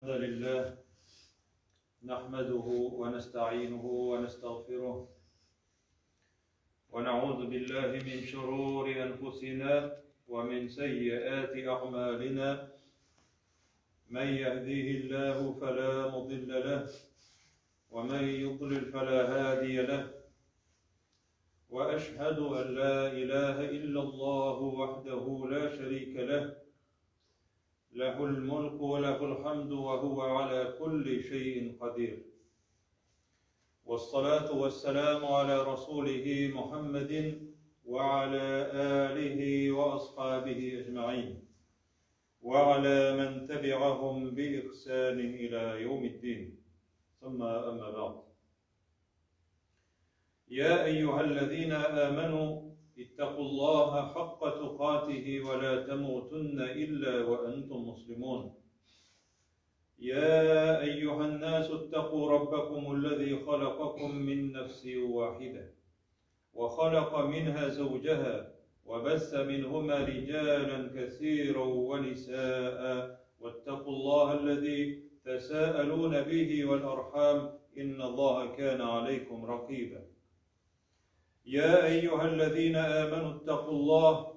لله نحمده ونستعينه ونستغفره ونعوذ بالله من شرور أنفسنا ومن سيئات أعمالنا من يهديه الله فلا مضل له ومن يضلل فلا هادي له وأشهد أن لا إله إلا الله وحده لا شريك له له الملك وله الحمد وهو على كل شيء قدير والصلاة والسلام على رسوله محمد وعلى آله وأصحابه أجمعين وعلى من تبعهم بإحسان إلى يوم الدين ثم أما بعد يا أيها الذين آمنوا اتقوا الله حق تقاته ولا تموتن إلا وأنتم مسلمون يا أيها الناس اتقوا ربكم الذي خلقكم من نفس واحدة وخلق منها زوجها وبث منهما رجالا كثيرا ونساء واتقوا الله الذي تساءلون به والأرحام إن الله كان عليكم رقيبا يا أيها الذين آمنوا اتقوا الله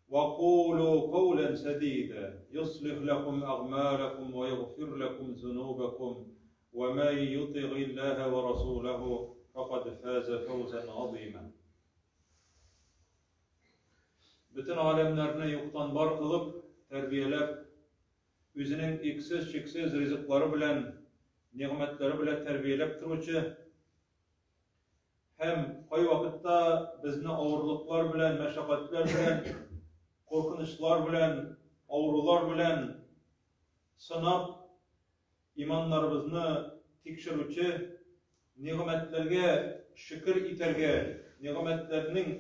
وقولوا قولا سديدا يصلح لكم أعمالكم ويغفر لكم ذنوبكم ومن يطع الله ورسوله فقد فاز فوزا عظيما Бөтен галәмнәрне юктан бар кылып, тәрбияләп, үзенең иксез-чиксез ризыклары белән, нигъмәтләре белән тәрбияләп торучы һәм кайвакытта безне авырлыклар белән, мәшәкатьләр белән, куркынычлар белән, авырулар белән сынап, иманнарыбызны тикшерүче, нигъмәтләргә шөкер итәргә, нигъмәтләрнең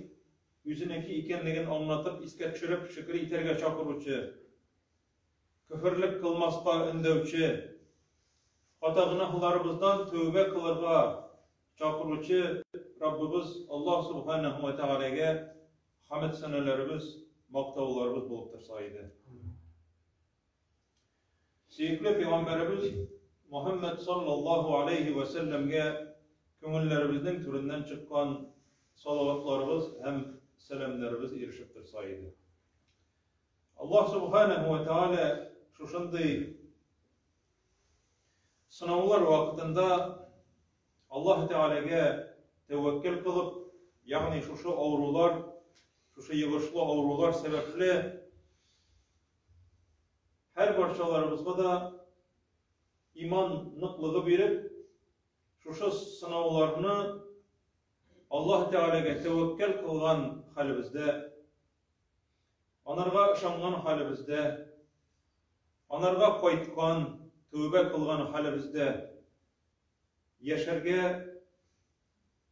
үзенеке икәнлеген аңлатып, искә төшереп, шөкер итәргә чакыручы, көферлек кылмаска өндәүче, хата гөнаһларыбыздан тәүбә кылырга чакыручы Раббыбыз Аллаһ Субханаһу ва Тәгаләгә хәмд сәнәләребез, мактауларыбыз булып торса иде. Сөекле пәйгамбәребез Мухаммад саллаллаһу алейхи ва сәлләмгә күңелләребезнең түреннән чыккан салаватларыбыз һәм сәламнәребез ирешеп торса иде. Аллаһ субханаһу ва тааля шушындый сынаулар вакытында Аллаһ Тәгаләгә тәвәккәл кылып, ягъни шушы авырулар, шушы йогышлы авырулар сәбәпле һәр барчаларыбызга да иман ныклыгы биреп, шушы сынауларны Аллаһ Тәгаләгә тәвәккәл кылган хәлебездә, анарга ышанган хәлебездә, анарга кайткан, тәүбә кылган хәлебездә яшәргә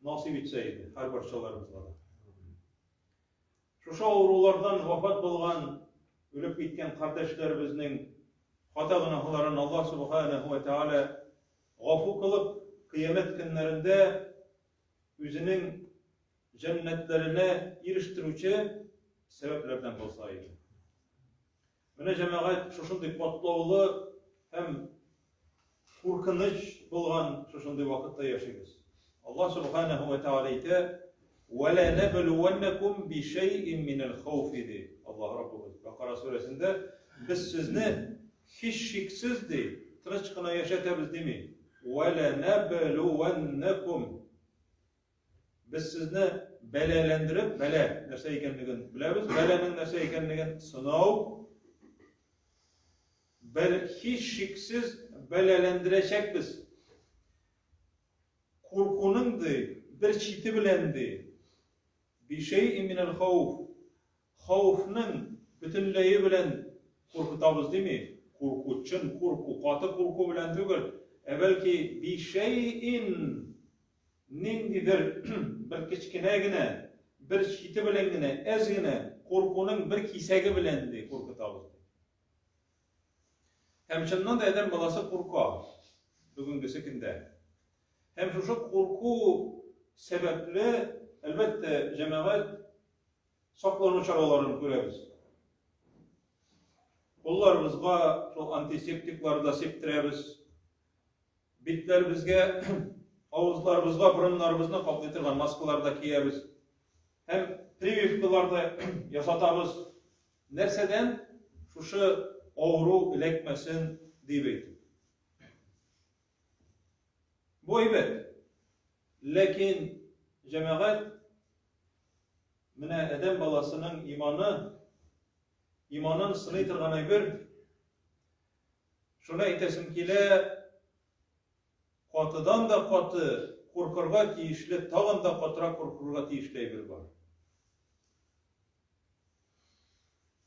насыйп итсә иде һәр барчаларыбызга да. Шушы авырулардан вафат булган, үлеп киткән кардәшләребезнең хата гөнаһларын Аллаһ Субханаһу ва Тааля гафу кылып, кыямәт көннәрендә үзенең җәннәтләренә ирештерүче сәбәпләрдән булса иде. Менә җәмәгать шушындый катлаулы һәм куркыныч булган шушындый вакытта яшибез. Аллаһ субханаһу ва тааля әйтә: "Ва ла набluwannakum би шәйин минәл хауфи" ди Аллаһ Раббыбыз. Бакара сүрәсендә без сезне һичшиксез ди, тыныч кына яшәтәбез дими. "Ва ла набluwannakum" Без сезне бәләләндереп, бәлә нәрсә икәнлеген беләбез, бәләнең нәрсә икәнлеген сынау, бәл һичшиксез бәләләндерәчәкбез. Куркуның ди, бер чите белән ди. Бишәй минәл хауф. Хауфның бөтенләе белән куркытабыз дими, курку, чын курку, каты курку белән түгел, ә бәлки бишәйин ниндидер бер кечкенә генә, бер чите белән генә, әз генә куркуның бер кисәге белән ди куркытабыз. Һәм чыннан да адәм баласы курка бүгенгесе көндә. Һәм шушы курку сәбәпле, әлбәттә, җәмәгать саклану чараларын күрәбез. Кулларыбызга шул антисептиклар да сиптерәбез. Битләребезгә, авызларыбызга, борыннарыбызны каплый торган маскалар да киябез. Һәм прививкалар да ясатабыз. Нәрсәдән? Шушы авыру эләкмәсен дип әйтеп. Бу әйбәт. Ләкин җәмәгать менә адәм баласының иманы, иманын сыный торган әйбер. Шуны әйтәсем килә, катыдан да каты куркырга тиешле, тагын да катырак куркырга тиешле әйбер бар.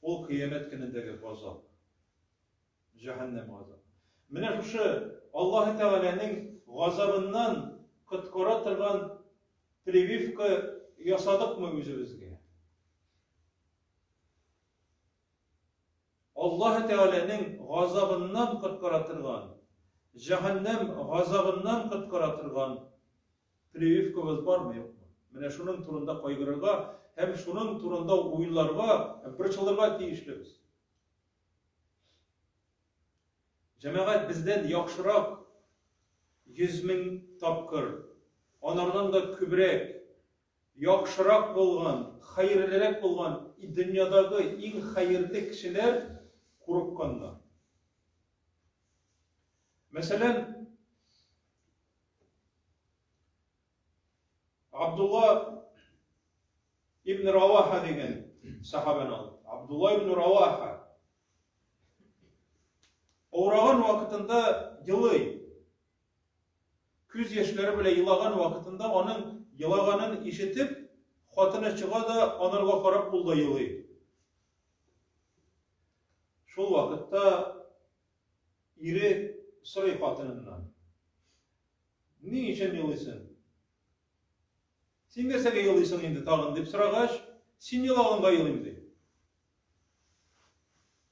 Ул кыямәт көнендәге газап. Җәһәннәм газабы. Менә шушы Аллаһы Тәгаләнең газабыннан коткара торган прививка ясадыкмы үзебезгә? Аллаһы Тәгаләнең газабыннан коткара торган, җәһәннәм газабыннан коткара торган прививкабыз бармы, юкмы? Менә шуның турында кайгырырга һәм шуның турында уйларга һәм борчылырга тиешлебез. Җәмәгать бездән яхшырак 100 мең тапкыр, анардан да күбрәк, яхшырак булган, хәерлерәк булган дөньядагы иң хәерле кешеләр курыкканнар. Мәсәлән, Абдулла ибн Раваха дигән сахабаны алып. Абдулла ибн Раваха авыраган вакытында елый. Күз яшьләре белән елаган вакытында аның елаганын ишетеп, хатыны чыга да анарга карап ул да елый. Шул вакытта ире сорый хатыныннан. Ни өчен елыйсың? Син нәрсәгә елыйсың инде тагын дип сорагач, син елаганга елыйм ди.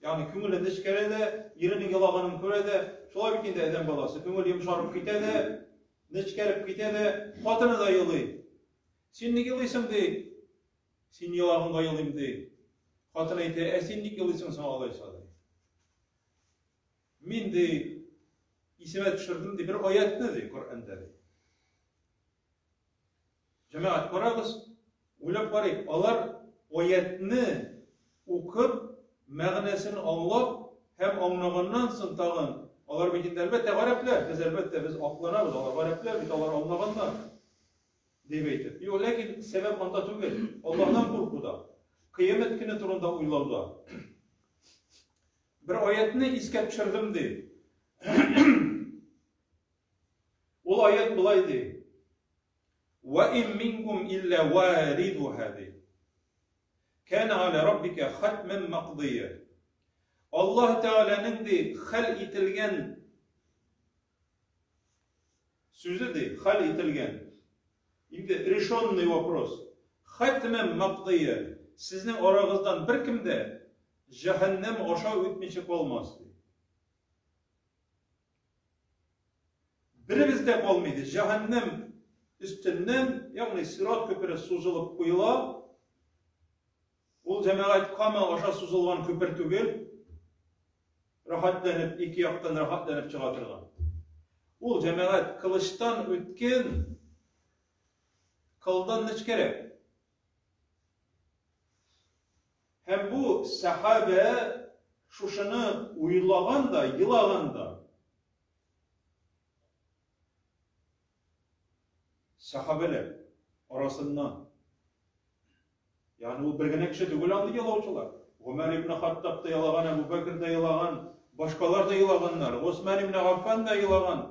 Ягъни күңеле нечкәрә дә, иренең елаганын күрә дә, шулай бит инде адәм баласы, күңел йомшарып китә дә, нечкәреп китә дә, хатыны да елый. Син ник елыйсың ди? Син елаганга елыйм ди. Хатын әйтә, ә син ник елыйсың соң алайса ди. Мин ди исемә төшердем ди бер аятны ди Коръәндә ди. Җәмәгать, карагыз, уйлап карыйк, алар аятны укып, мәгънәсен аңлап һәм аңлаганнан соң тагын, алар бит инде әлбәттә гарәпләр, без әлбәттә без акланабыз, алар гарәпләр бит, алар аңлаганнар дип әйтеп. Юк, ләкин сәбәп анда түгел, Аллаһтан куркуда, кыямәт көне турында уйлауда. Бер аятны искә төшердем ди. Ул аят болай ди. Ва ин минкум илля варидуха ди. Кана аля раббика хатман мaqдия. Аллаһ Тәгаләнең ди хәл ителгән сүзе ди, хәл ителгән. Инде решенный вопрос. Хатман мaqдия. Сезнең арагыздан беркем дә җәһәннәм аша үтмичә калмас ди. Беребез дә калмый ди. Җәһәннәм өстеннән, ягъни сират күпере сузылып куела. Ул җәмәгать Кама аша сузылган күпер түгел. Рәхәтләнеп, ике яктан рәхәтләнеп чыга торган. Ул җәмәгать кылычтан үткен кылдан нечкәрәк. Һәм бу сәхабә шушыны уйлаган да, елаган да. Сәхабәләр арасыннан. Ягъни ул бер генә кеше түгел андый елаучылар. Гомәр ибн Хаттаб та елаган, Әбу Бәкр дә елаган, башкалар да елаганнар. Госман ибн Аффан да елаган.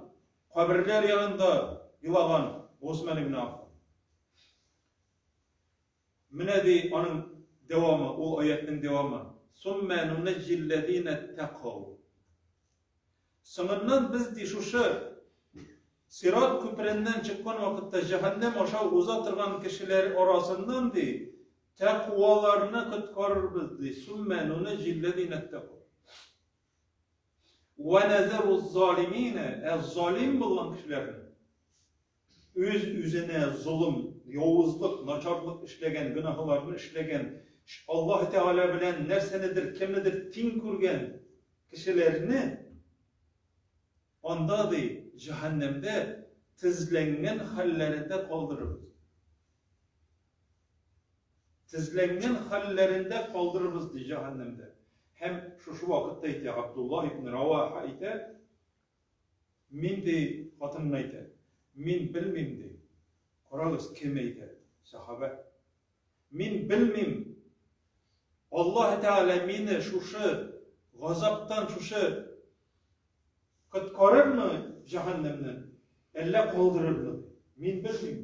Каберләр янында елаган Госман ибн Аффан. Менә ди аның дәвамы, ул аятьнең дәвамы. Суммә нунәҗҗилләзинә тәкау. Соңыннан без ди шушы Сират күпереннән чыккан вакытта җәһәннәм аша уза торган кешеләр арасыннан ди тәкъваларны коткарырбыз ди. Суммә нунәҗҗилләзинә тәкау. Вә нәзәру залимина, ә залим булган кешеләрне үз-үзенә золым, явызлык, начарлык эшләгән, гөнаһларны эшләгән, Аллаһ Тәгалә белән нәрсәнедер, кемнедер тиң күргән, кешеләрне анда ди җәһәннәмдә тезләнгән хәлләрендә калдырырбыз. Тезләнгән хәлләрендә калдырырбыз ди җәһәннәмдә. Һәм шушы вакытта әйтә Абдуллаһ ибн Раваха әйтә, мин ди хатынына әйтә, мин белмим ди. Карагыз, кем әйтә? Сахабә. Мин белмим, Аллаһ Тәгалә мине шушы газаптан, шушы коткарырмы җәһәннәмнән, әллә калдырырмы? Мин белмим.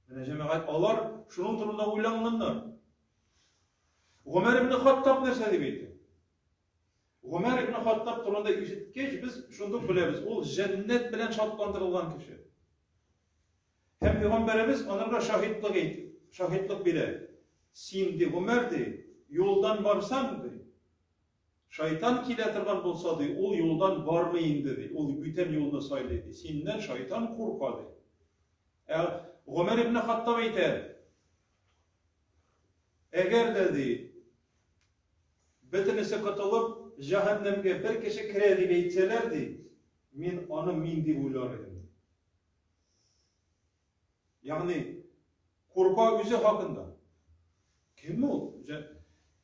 Менә җәмәгать алар шуның турында уйланганнар. Гомәр ибн Хаттаб нәрсә дип әйтә? Гомәр ибн Хаттаб турында ишеткәч, без шундук беләбез, ул җәннәт белән шатландырылган кеше. Һәм пәйгамбәребез анарга шаһитлык әйт, шаһитлык бирә. Син ди, Гомәр ди, юлдан барсаң ди, шайтан килә торган булса ди, ул юлдан бармый инде ди, ул бүтән юлны сайлый ди. Синнән шайтан курка ди. Ә Гомәр ибн Хаттаб әйтә, әгәр дә ди, бөтенесе котылып, җәһәннәмгә бер кеше керә дип әйтсәләр ди, мин аны мин дип уйлар идем. Ягъни курка үзе хакында. Кем ул?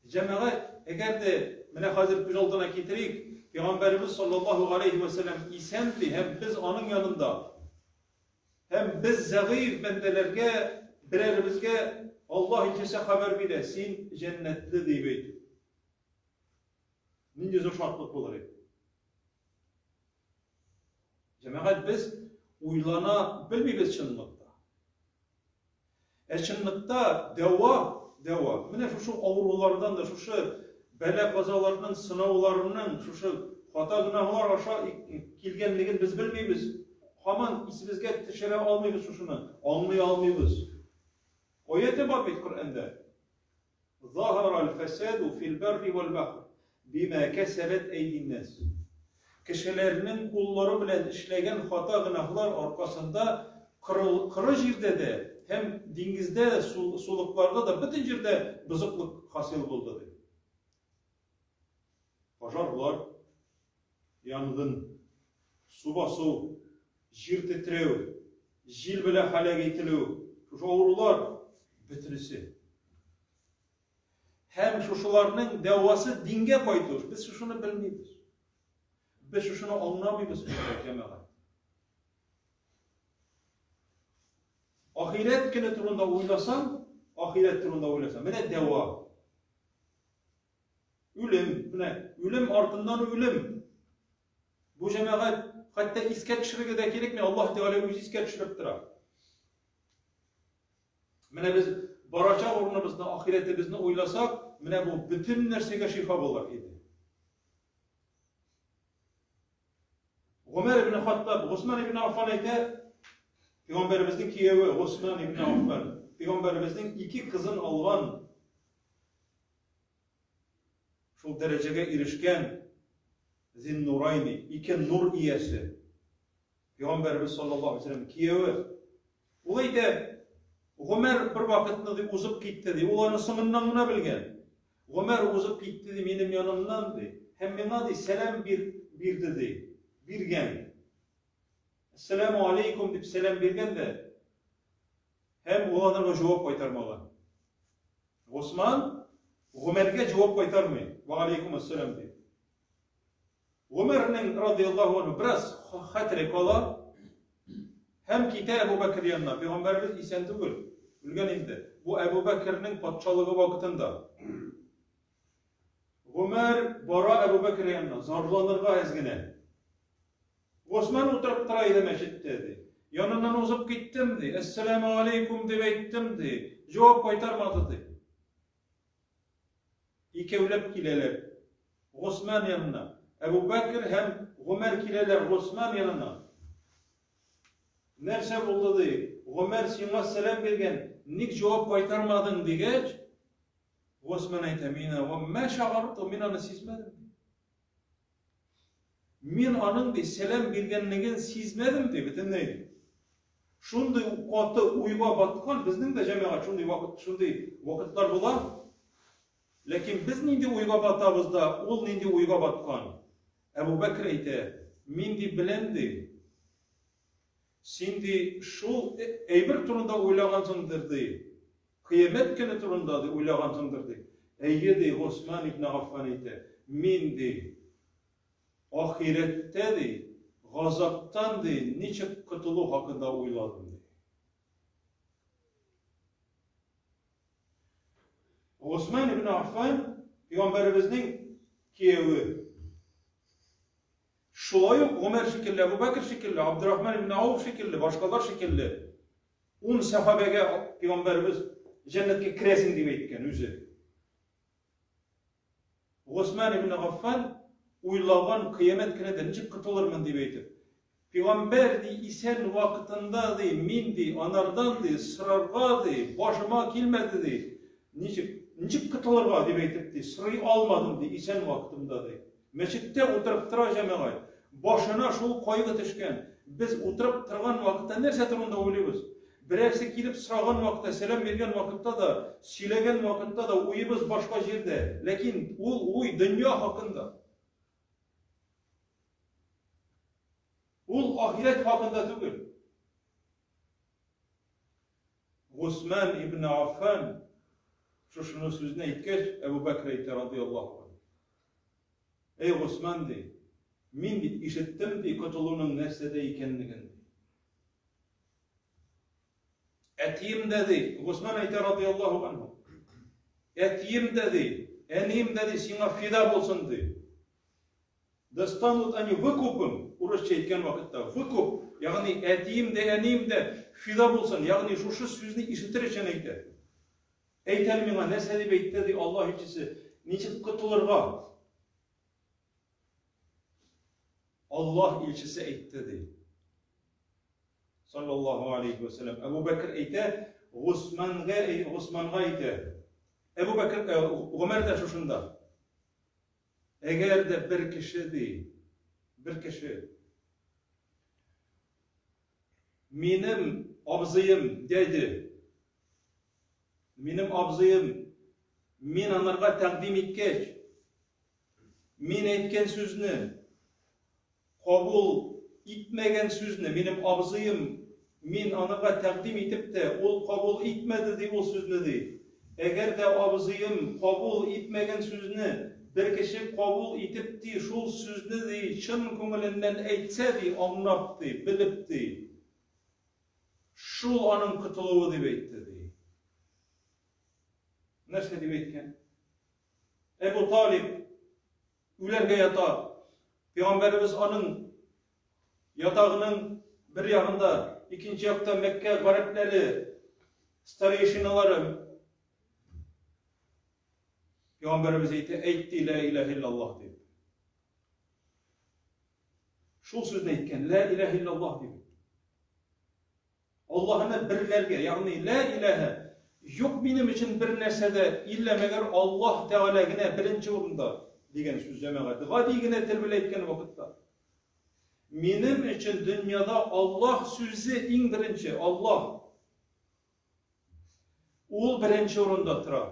Җәмәгать, әгәр дә менә хәзер күз алдына китерик, Пәйгамбәребез саллаллаһу алейхи ва сәлләм исән ди һәм без аның янында. Һәм без зәгыйф бәндәләргә берәребезгә Аллаһ илчесе хәбәр бирә, син җәннәтле дип әйтеп. Нинди зур шатлык булыр иде. Җәмәгать без уйлана белмибез чынлыкта. Ә чынлыкта дәва, дәва. Менә шушы авырулардан да, шушы бәла-казаларның, сынауларның, шушы хата гөнаһлар аша килгәнлеген без белмибез. Һаман исебезгә төшерә алмыйбыз шушыны, аңлый алмыйбыз. Аяте бар бит Коръәндә. Заһарал фәсаду фил барри вәл бахр бима кәсәбәт әйдин нас. Кешеләрнең куллары белән эшләгән хата-гөнаһлар аркасында коры җирдә дә һәм диңгездә дә, сулыкларда да, бөтен җирдә бозыклык хасил булды, ди. Пожарлар, янгын, су басу, җир тетрәү, җил белән һәлак ителү, шушы авырулар бөтенесе. Һәм шушыларның дәвасы дингә кайту. Без шушыны белмибез. Без шушыны аңламыйбыз, җәмәгать. Ахирәт көне турында уйласаң, ахирәт турында уйласаң, менә дәва. Үлем, менә үлем артыннан үлем. Бу җәмәгать хәтта искә төшерергә дә кирәкми, Аллаһ Тәгалә үзе искә төшереп тора. Менә без барачак урыныбызны, ахирәтебезне уйласак, менә бу бөтен нәрсәгә шифа булыр иде. Гомәр ибн Хаттаб, Госман ибн Аффан әйтә, пәйгамбәребезнең кияве Госман ибн Аффан, пәйгамбәребезнең ике кызын алган Шул дәрәҗәгә ирешкән Зиннурайни, ике нур иясе. Пәйгамбәребез саллаллаһу алейһи вәсәлләм кияве. Ул әйтә, Гомәр бер вакытны ди узып китте ди. Ул аны соңыннан гына белгән. Гомәр узып китте ди минем янымнан ди. Һәм миңа ди сәлам бир, бирде ди. Биргән. Ассаламу алейкум дип сәлам биргән дә һәм ул анарга җавап кайтармаган. Госман Гомәргә җавап кайтармый. Ва алейкум ассалам дип. Гомәрнең радияллаһу анһу бераз хәтере кала һәм китә Әбу Бәкер янына. Пәйгамбәребез исән түгел, үлгән инде. Бу Әбу Бәкернең патшалыгы вакытында. Гомәр бара Әбу Бәкер янына, зарланырга әз генә. Госман утырып тора иде мәчеттә, ди. Яныннан узып киттем, ди. Әссәламу алейкум дип әйттем, ди. Җавап кайтармады, ди. Икәүләп киләләр Госман янына. Әбу Бәкер һәм Гомәр киләләр Госман янына. Нәрсә булды, ди. Гомәр сиңа сәлам биргән, ник җавап кайтармадың дигәч, Госман әйтә, мин ва шагарту, мин аны сизмәдем. Мин аның ди сәлам биргәнлеген сизмәдем ди бөтенләй. Шундый каты уйга баткан, безнең дә җәмәгать шундый вакыт, шундый вакытлар була. Ләкин без нинди уйга батабыз да, ул нинди уйга баткан? Әбу Бәкер әйтә, мин ди беләм ди, син ди шул әйбер турында уйлагансыңдыр ди, кыямәт көне турында ди уйлагансыңдыр ди. Әйе ди, Госман ибн Гаффан әйтә, мин ди ахирәттә ди газаптан ди ничек котылу хакында уйладым ди. Госман ибн Аффан пәйгамбәребезнең кияве. Шулай ук Гомәр шикелле, Әбу Бәкр шикелле, Абдурахман ибн Ауф шикелле, башкалар шикелле ун сәхабәгә пәйгамбәребез җәннәткә керәсең дип әйткән үзе. Госман ибн Гаффан уйлаган кыямәт көнендә ничек котылырмын дип әйтеп. Пигамбәр ди исән вакытында ди мин ди анардан ди сорарга ди башыма килмәде ди. Ничек ничек котылырга дип әйтеп ди сорый алмадым ди исән вакытымда ди. Мәчеттә утырып тора җәмәгать. Башына шул кайгы төшкән. Без утырып торган вакытта нәрсә турында уйлыйбыз? Берәрсе килеп сораган вакытта, сәлам биргән вакытта да, сөйләгән вакытта да уебыз башка җирдә. Ләкин ул уй дөнья хакында. Ул ахирәт хакында түгел. Госман ибн Аффан шушыны сүзне әйткәч, Әбу Бәкр әйтә радияллаһу анһу. Эй Госман ди, мин бит ишеттем ди котылуның нәрсәдә икәнлеген ди. Әтием дә ди, Госман әйтә радияллаһу анһу. Әтием дә ди, әнием дә ди, сиңа фида булсын ди. Да станут они выкупом, урысча әйткән вакытта, выкуп, ягъни әтием дә, әнием дә фида булсын, ягъни шушы сүзне ишетер өчен әйтә. Әйт әле миңа, нәрсә дип әйтте, ди Аллаһ илчесе, ничек котылырга? Аллаһ илчесе әйтте, ди. Саллаллаһу алейхи ва саллям. Әбу Бәкер әйтә, Госманга, Госманга әйтә. Әбу Бәкер, э, Гомәр дә шушында. Әгәр дә бер кеше ди, бер кеше минем абзыем, дядя, минем абзыем, мин анарга тәкъдим иткәч, мин әйткән сүзне Кабул итмәгән сүзне минем абзыем, мин анырга тәкъдим итеп тә, ул кабул итмәде, ди, ул сүзне, ди. Әгәр дә абзыем кабул итмәгән сүзне бер кеше кабул итеп, ди, шул сүзне, ди, чын күңеленнән әйтсә, ди, аңлап, ди, белеп, ди, шул аның котылуы, дип әйтте, ди. Нәрсә дип әйткән? Әбу Талиб Үләргә ята. Пәйгамбәребез аның ятагының бер ягында, икенче якта Мәккә гарәпләре, старейшиналары. Пәйгамбәребез әйтә, әйт ди, лә иләһә иллаллаһ дип. Шул сүзне әйткән, лә иләһә иллаллаһ дип. Аллаһыны берләргә, ягъни лә иләһә, юк минем өчен бер нәрсә дә, иллә мәгәр Аллаһ Тәгалә генә беренче урында, дигән сүз, җәмәгать. Гади генә тел белән әйткән вакытта. Минем өчен дөньяда Аллаһ сүзе иң беренче, Аллаһ. Ул беренче урында тора.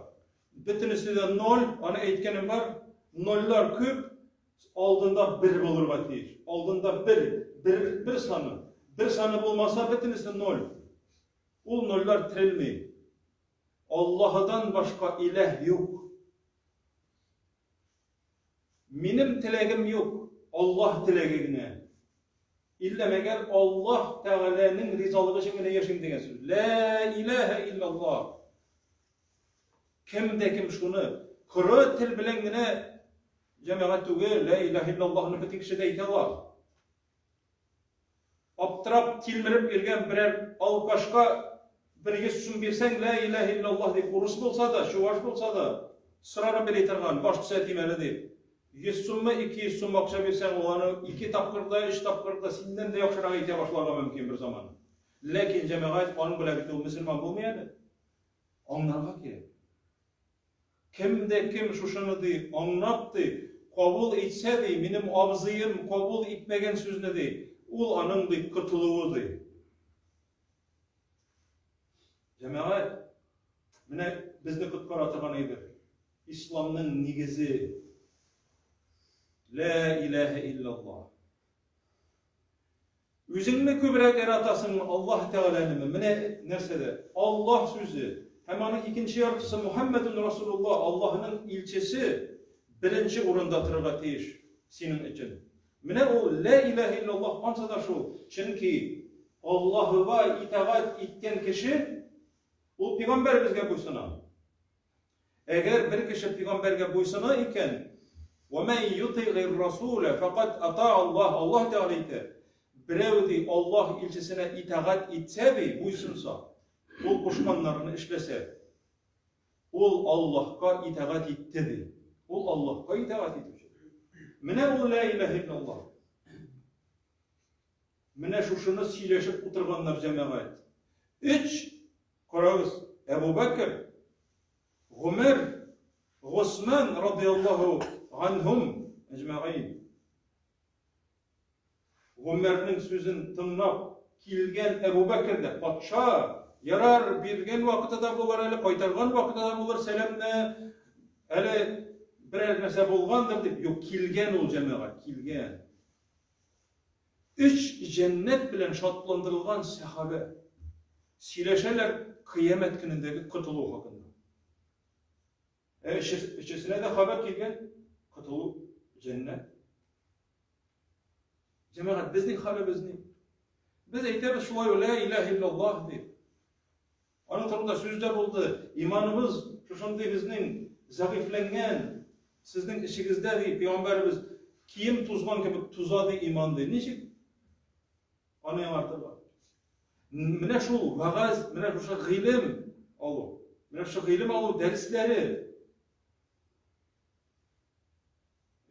Бөтенесе дә ноль, аны әйткәнем бар. Нольлар күп, алдында бер булырга тиеш. Алдында бер, бер, бер саны. Бер саны булмаса, бөтенесе ноль. Ул нольлар терелми. Аллаһыдан башка иләһ юк. Минем теләгем юк, Аллаһ теләге генә. Иллә мәгәр Аллаһ Тәгаләнең ризалыгы өчен генә яшим дигән сүз. Лә иләһә иллаллаһ. Кем дә кем шуны коры тел белән генә җәмәгать түгел, лә иләһә иллаллаһны бөтен кеше дә әйтә ала. Аптырап, тилмереп йөргән берәр алкашка бер 100 сум бирсәң, лә иләһә иллаллаһ дип, урыс булса да, чуваш булса да, сорарым били торган, баш төзәтим әле дип. 100 суммы, 200 сум акча бирсәң, ул аны ике тапкыр да, өч тапкыр да синнән дә яхшырак әйтә башларга мөмкин бер заман. Ләкин җәмәгать аның белән бит ул мөселман булмый әле. Аңларга кирәк. Кем дә кем шушыны, ди, аңлап, ди, кабул итсә, ди, минем абзыем кабул итмәгән сүзне, ди, ул аның, ди, котылуы, ди. Җәмәгать, менә безне коткара торган әйбер. Исламның нигезе Лә иләһә илляллаһ. Үзеңне күбрәк яратасыңмы, Аллаһ Тәгаләнеме? Менә нәрсәдә. Аллаһ сүзе һәм аның икенче яртысы Мухаммәдун Расулуллаһ, Аллаһның илчесе беренче урында торырга тиеш синең өчен. Менә ул лә иләһә илляллаһ ансы да шул. Чөнки Аллаһыга итагать иткән кеше ул пәйгамбәребезгә буйсына. Әгәр бер кеше пәйгамбәргә буйсына икән, Ва ман ютигыр расула факад ата Аллаһ, Аллаһ Тәгалә әйтә, берәү ди Аллаһ илчесенә итагать итсә ди, буйсынса, ул кушканнарны эшләсә, ул Аллаһка итагать итте ди. Ул Аллаһка итагать итүче. Менә ул ла илаһ иллаллаһ. Менә шушыны сөйләшеп утырганнар җәмәгать. Өч, карагыз, Әбу Бәкер, Гомәр, Госман радиаллаһу анһум әҗмәгыйн. Гомәрнең сүзен тыңлап килгән Әбу Бәкер дә патша, ярар, биргән вакыты да булыр әле, кайтарган вакыты да булыр сәламне, әле берәр нәрсә булгандыр дип, юк, килгән ул җәмәгать, килгән. Өч җәннәт белән шатландырылган сәхабә сөйләшәләр кыямәт көнендәге котылу хакында. Ә өчесенә дә хәбәр килгән, котылу, җәннәт. Җәмәгать, безнең хәлебез ни? Без әйтәбез шулай, лә иләһ иллаллаһ дип. Аның турында сүз дә булды. Иманыбыз шушындый безнең зәгыйфьләнгән. Сезнең эчегездә, ди пәйгамбәребез, кием тузган кебек туза, ди иман, ди. Ничек аны яңартырга? Менә шул вәгазь, менә шушы гыйлем алу, менә шушы гыйлем алу дәресләре.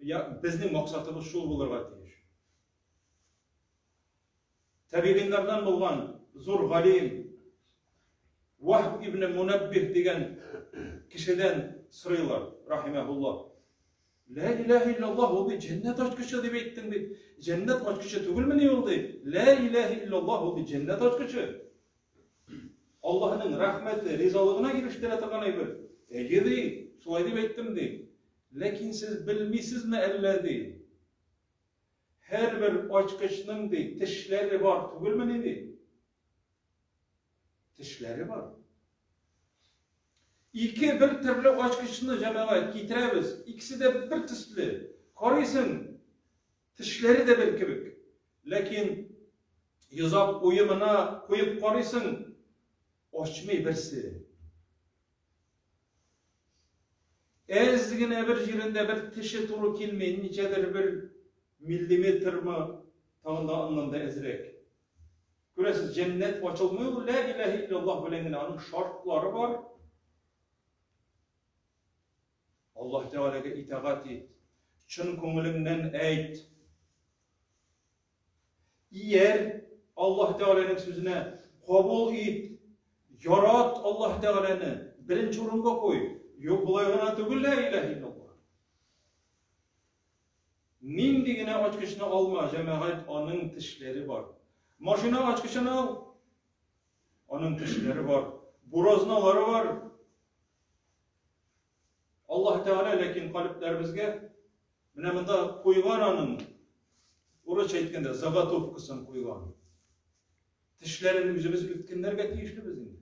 Я, безнең максатыбыз шул булырга тиеш. Табигыйннардан булган зур галим Вахб ибн Мунаббих дигән кешедән сорыйлар, рахимахуллах. Лә иләһә иллаллаһ ул бит җәннәт ачкычы дип әйттең бит. Җәннәт ачкычы түгелмени ул ди? Лә иләһә иллаллаһ ул бит җәннәт ачкычы. Аллаһның рәхмәте, ризалыгына ирештерә торган әйбер. Әйе ди, шулай дип әйттем ди. Ләкин сез белмисезме әллә ди? Һәрбер ачкычның, ди, тешләре бар түгелмени, ди? Тешләре бар. Ике бер төрле ачкычны, җәмәгать, китерәбез. Икесе дә бер төсле. Карыйсың, тешләре дә бер кебек. Ләкин йозак уемына куеп карыйсың, ачмый берсе. Әз генә бер җирендә бер теше туры килми, ничәдер бер миллиметрмы, тагын да аннан да әзрәк. Күрәсез, җәннәт ачылмый ул, лә иләһә илляллаһ белән генә, аның шартлары бар. Аллаһ Тәгаләгә итагать ит, чын күңелеңнән әйт. Ияр Аллаһ Тәгаләнең сүзенә, кабул ит, ярат Аллаһ Тәгаләне, беренче урынга куй. Юк, болай гына түгел, лә иләһ иллаллаһ. Нинди генә ачкычны алма, җәмәгать, аның тешләре бар. Машина ачкычын ал, аның тешләре бар, буразналары бар. Аллаһ Тәгалә ләкин калебләребезгә менә монда куйган аның, урысча әйткәндә, заготовкасын куйган. Тешләрен үзебез үткенләргә тиешлебез инде.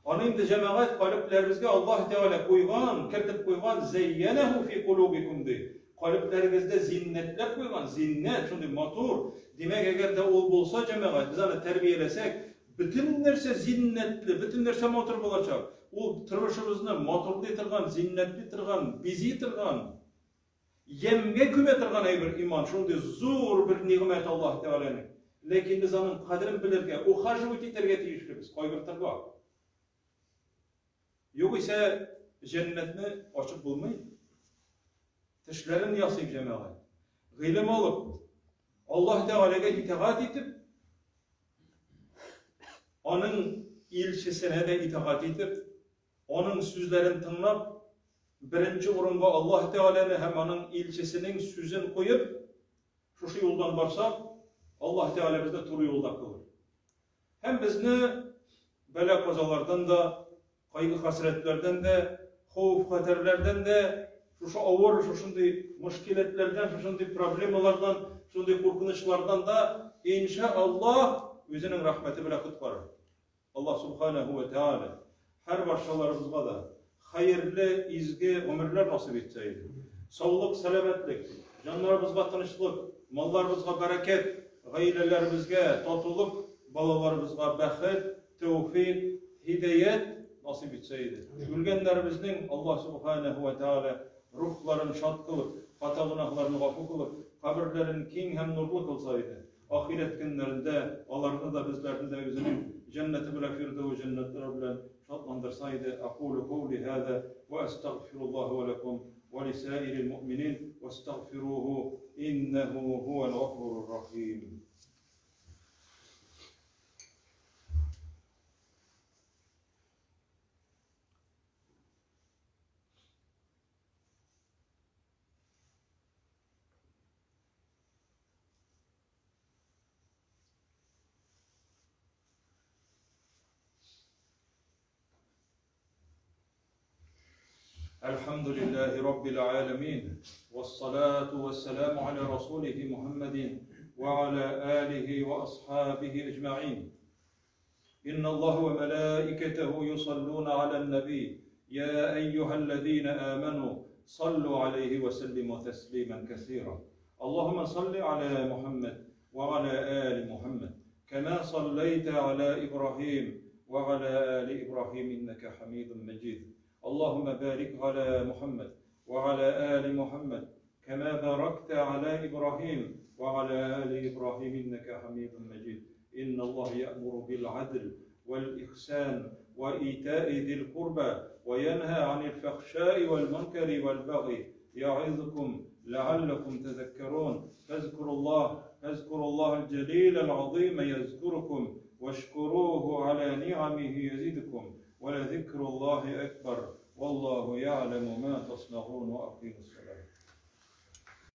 Аны инде җәмәгать калебләребезгә Аллаһ Тәгалә куйган, кертеп куйган, зәйянәһу фи кулубикум ди. Калебләрегездә зиннәтләп куйган, зиннәт шундый матур. Димәк, әгәр дә ул булса, җәмәгать, без аны тәрбияләсәк, бөтен нәрсә зиннәтле, бөтен нәрсә матур булачак. Ул тормышыбызны матурлый торган, зиннәтли торган, бизи торган, ямьгә күмә торган әйбер иман. Шундый зур бер нигъмәт Аллаһ Тәгаләнең. Ләкин без аның кадерен белергә, ухаживать итәргә тиешлебез, кайгыртырга. Югыйсә, җәннәтне ачып булмый. Тешләрен ясыйк, җәмәгать. Гыйлем алып, Аллаһ Тәгаләгә итагать итеп, аның илчесенә дә итагать итеп, аның сүзләрен тыңлап, беренче урынга Аллаһ Тәгаләне һәм аның илчесенең сүзен куеп, шушы юлдан барсак, Аллаһ Тәгалә безне туры юлда кылыр. Һәм безне бәла-казалардан да, кайгы-хәсрәтләрдән дә, Хәвеф-хәтәрләрдән дә, шушы авыр, шушындый мөшкиләтләрдән, шушындый проблемалардан, шундый куркынычлардан да, инша Аллаһ, үзенең рәхмәте белән коткарыр. Аллаһ Субханаһу ва Тааля һәр барчаларыбызга да хәерле, изге гомерләр насыйп итсә иде. Саулык, сәламәтлек, җаннарыбызга тынычлык, малларыбызга бәрәкәт, гаиләләребезгә татулык, балаларыбызга бәхет, тәүфик, һидаять насыйп итсә иде. Үлгәннәребезнең Аллаһ Субханаһу ва Тааля рухларын шат кылып, хата-гөнаһларын гафу кылып, каберләрен киң һәм нурлы кылса иде. Ахирәт көннәрендә аларны да, безләрне дә үзенең җәннәте белән фирдәүс җәннәтләре белән шатландырса иде. Акулу каули һаза ва астагфируллаһа ва лакум ва лисаирил муъминин вастагфируху иннәһу һуәл гафурур рахим. الحمد لله رب العالمين والصلاة والسلام على رسوله محمد وعلى آله وأصحابه أجمعين إن الله وملائكته يصلون على النبي يا أيها الذين آمنوا صلوا عليه وسلموا تسليما كثيرا اللهم صل على محمد وعلى آل محمد كما صليت على إبراهيم وعلى آل إبراهيم إنك حميد مجيد اللهم بارك على محمد وعلى آل محمد كما باركت على إبراهيم وعلى آل إبراهيم إنك حميد مجيد إن الله يأمر بالعدل والإحسان وإيتاء ذي القربى وينهى عن الفحشاء والمنكر والبغي يعظكم لعلكم تذكرون فاذكروا الله فاذكروا الله الجليل العظيم يذكركم واشكروه على نعمه يزدكم ولذكر الله أكبر والله يعلم ما تصنعون وأقيموا الصلاة.